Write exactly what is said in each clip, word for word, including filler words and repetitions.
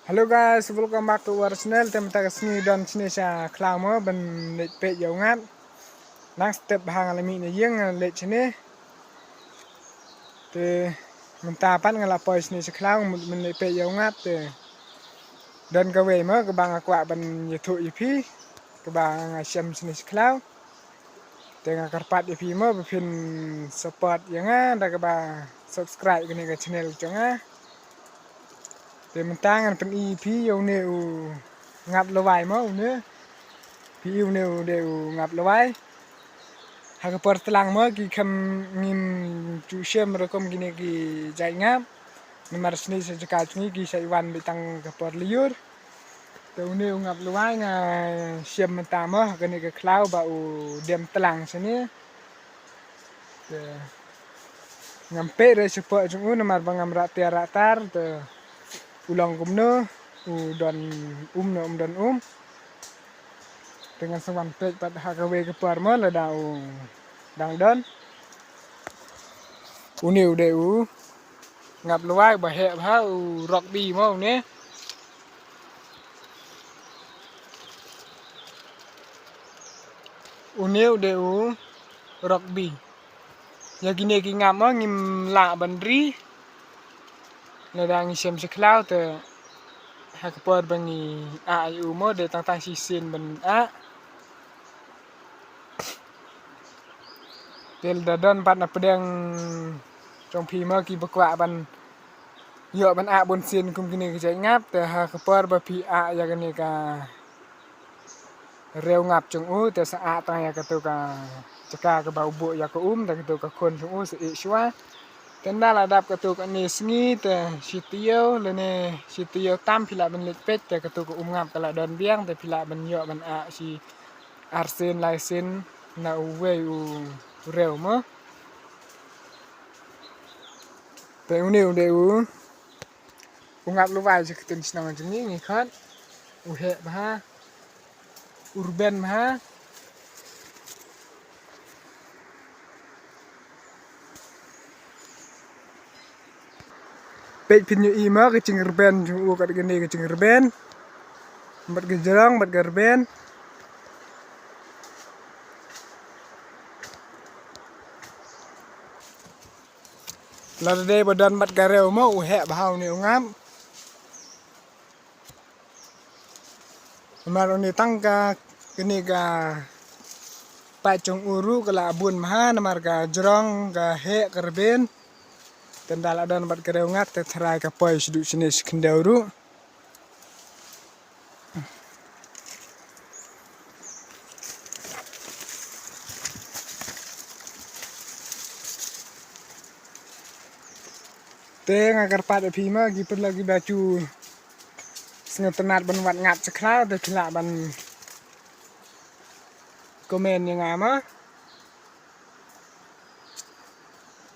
Hello guys, welcome back to our channel. Te mynta ka sngi don shane sha khlaw mo ban leit peit ïa u ngat. Nang step bha nga la mih na ïing nga leit shane. Te mynta pat nga la poi shane sha khlaw mut ban leit peit ïa u ngat te. Don kawei mo kaba nga kwah ban ïathuh ïa phi kaba nga shem shane sha khlaw. Te nga kyrpad ïa phi mo ba phin support ïa nga da kaba subscribe kane ka channel jong nga. Te mynta ngan pyni ïa phi ïa une u ngap lawai mo une. Phi i une u dei u ngap lawai. Ha ka por tlang mo ki kham ngim ju shem rukom kine ki jait ngap. Namar shane sha jaka jong ngi ki sa wan beit tang ka por lyiur. Te une u ngap lawai nga shem mynta mo ha kane ka khlaw ba u dem tlang shane. Te ngam peit re shapoh jong u namar ba ngam rah tiar rah tar te u long kumno, u don um ne um don um. Te ngan sa wan peit pat ha kawei ka por mo lada u dang don. Une u dei u ngap lawai ba heh bha u rugby mo une. Une u dei u rugby. Ïa kine ki ngap mo ngim lah ban ri. Lada ngi shem sha khlaw te ha ka por ba ngi ah ïa u mo dei tang tang shisien ban ah. Te lada don pat na pdeng jong phi mo kiba kwah ban ïoh ban ah bun sien kum kine ki jait ngap te ha ka por ba phi ah ïa kane ka riew ngap jong u te sa ah tang ïa katu ka jaka kaba u buh ïa ka um te katu ka khun jong u sa ih shuwa. Te ynda la dap katu kane sngi te shi taïew lane shi taïew tam phi lah ban leit peit te katu ka um ngap ka la don biang te phi lah ban ïoh ban ah shi ar sien lai sien na uwei u riew mo. Te une u dei u u ngap lawai sha ka ktien shnong jong ngi ngi khot u heh bha u rben bha. Peit phin ïohi mo ka jingrben jong u kat kane ka jingrben bad ka jrong bad ka rben. Lada dei ba don bad ka riew mo u heh bha une u ngap. Namar une tang ka kane ka pait jong u ruh ka la bun bha namar ka jrong ka heh ka rben. Te ynda la don bad ka riew ngap te tharai ka poi shaduh shane shi khyndew ruh. Te nga kyrpad ïa phi ma ki paralok kiba ju sngewtynnat ban wad ngap sha khlaw te phi lah ban comment ïa nga ma.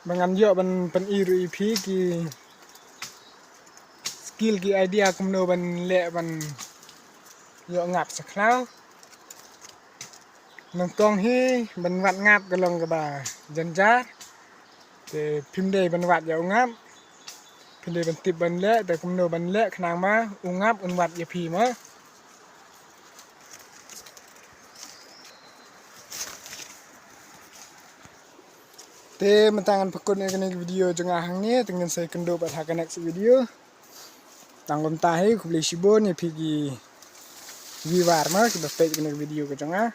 Ba ngan ïoh ban pyni ruh ïa phi ki skill ki idea kumno ban leh ban ïoh ngap sha khlaw. Nyngkong hi ban wad ngap ka long kaba jynjar. Te phim dei ban wad ïa u ngap. Phim dei ban tip ban leh te kumno ban leh khnang ma u ngap un wad ïa phi ma. Te mynta ngan pynkut ïa kane ka video jong nga hangne te ngin sa ïakynduh bad ha ka next video. Tang kumta hi khublei shibun ïa phi ki viewer ma kiba peit kane ka video ka jong nga.